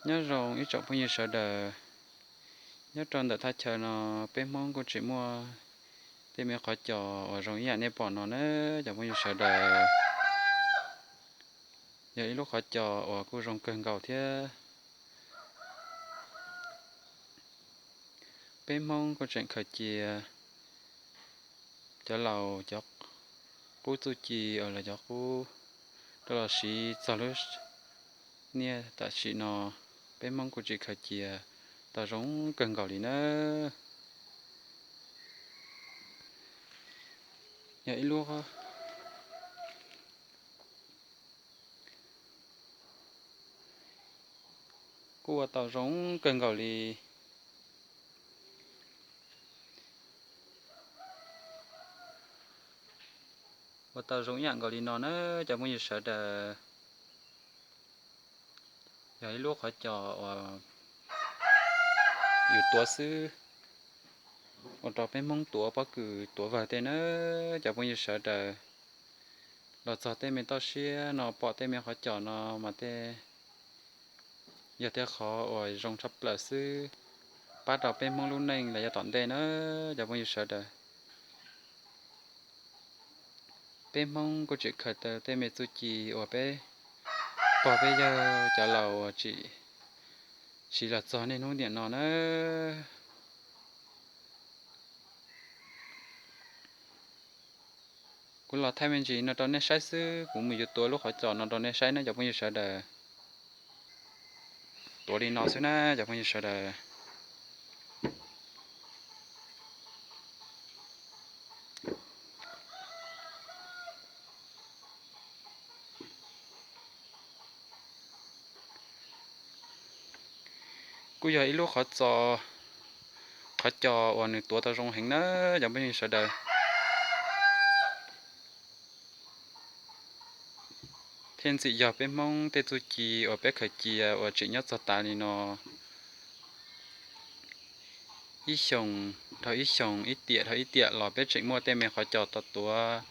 Nyob zoo ib tsoom phooj ywg sawv daws, nyob rau ntawm thaj chaw no peb Hmoob kuj tseem muaj tej me qhov cos uas zoo ib yam nej pom no na cov phooj ywg sawv daws. Yog ib lub qhov cos uas kuj zoo kawg nkaus thiab. Peb Hmoob kuj tseem khaws cia cov laus cov qub txuj ci uas lawv cov qub rau los siv txog lub niaj tam sim no, peb Hmoob kuj tseem khaws cia tau zoo kawg nkaus li na. Yog ib lub kuj ua tau zoo kawg nkaus li, ua tau zoo ib yam nkaus li no na cov phooj ywg sawv daws. Yog ib lub qhov cos uas yus tuav xwb, ua rau peb Hmoob tuav pob kws tuav vawg tej na cov phooj ywg sawv daws. Los txog tej me toj siab no pom tej me qhov cos no mas tej yog tej qhov uas zoo tshaj plaws xwb, pab rau peb Hmoob lub neej los yav tom ntej na cov phooj ywg sawv daws. Peb Hmoob kuj tseem khaws tau tej me txuj ci uas peb pog peb yawg cov laus uas tseem siv los txog niaj hnub niam no na. Kuv los thaij me ntsis no rau nej saib xwb, kuv mus yuav tuav lub qhov cos no rau nej saib na cov phooj ywg sawv daws. Tuav li no xwb na cov phooj ywg sawv daws. Kuj yog ib lub qhov txos, qhov cos uas nws tuav tau zoo heev na cov phooj ywg sawv daws. Thiab ntxim yog peb Hmoob tej txuj ci uas peb khaws cia uas tseem nyob txog tav li no, ib xyoos dhau ib xyoos, ib tiam dhau ib tiam los peb tseem muaj tej me qhov cos tau tuav,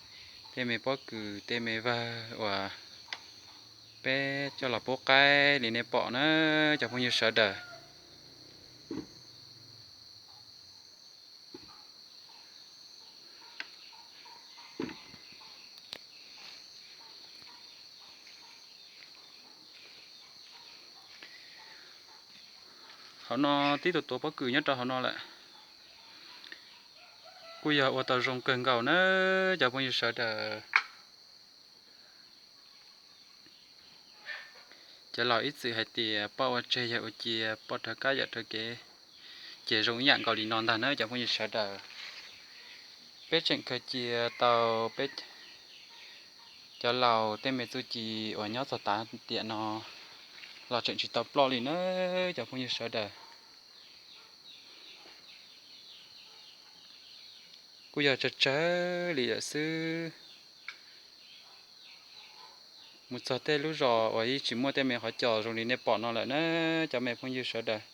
tej me pob kws, tej me vawg uas peb coj los pub qaib li nej pom na cov phooj ywg sawv daws. Hauv no tib tug tuav pob kws nyob rau hauv no lawm, kuj yog ua tau zoo kawg nkaus na cov phooj ywg sawv daws. Cov laus ib txwm hais tias poj ua tseg yawg ua cia, poj rhawv kab yawm rhawv kev, ces zoo ib yam nkaus li no ntag na cov phooj ywg sawv daws. Peb tseem khaws cia tau peb cov laus tej me txuj ci uas nyob txog tav tiam no los tseem tsis tau ploj li na cov phooj ywg sawv daws. Kuj yog tsawg tsawg li lawm xwb. Mus txog tej lub zos uas yeej tsis muaj tej me qhov cos zoo li nej pom no lawm na cov me phooj ywg sawv daws.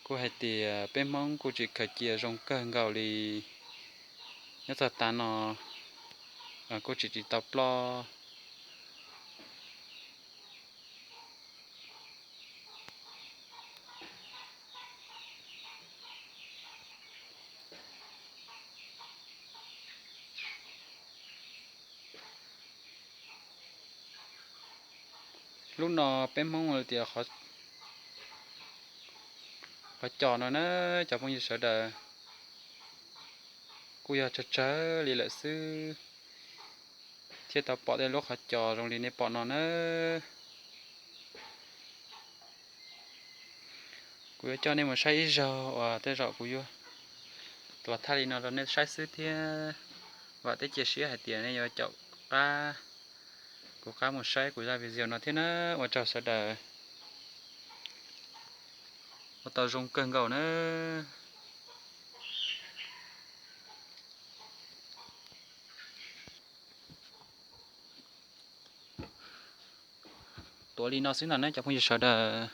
Kuj hais tias peb Hmoob kuj tseem khaws cia zoo kawg nkaus li. Nyob txog tav no kuj tseem tsis tau ploj. Lub no peb Hmoob hu tias qhov cos no na cov phooj ywg sawv daws. Kuj yog tsawg tsawg li lawm xwb thiaj tau pom tej lub qhov cos zoo li nej pom no na. Kuv yuav coj nej mus saib ib zaug uas tej zaum kuv yuav los thaij li no rau nej saib xwb thiab. Vam thiab cia siab hais tias nej yuav caum qab kuv qab mus saib kuv zaj video no thiab na. Ua tsaug sawv daws. Ua tau zoo kawg nkaus na. Tuav li no xwb ntag na cov phooj ywg sawv daws.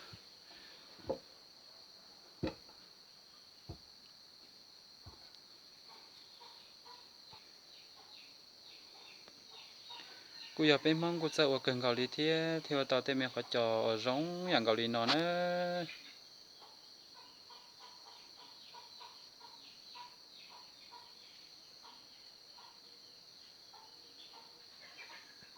Kuj yog peb Hmoob kuj txawj ua kawg nkaus li thiab, thiaj ua tau tej me qhov cos uas zoo yam nkaus li no nab.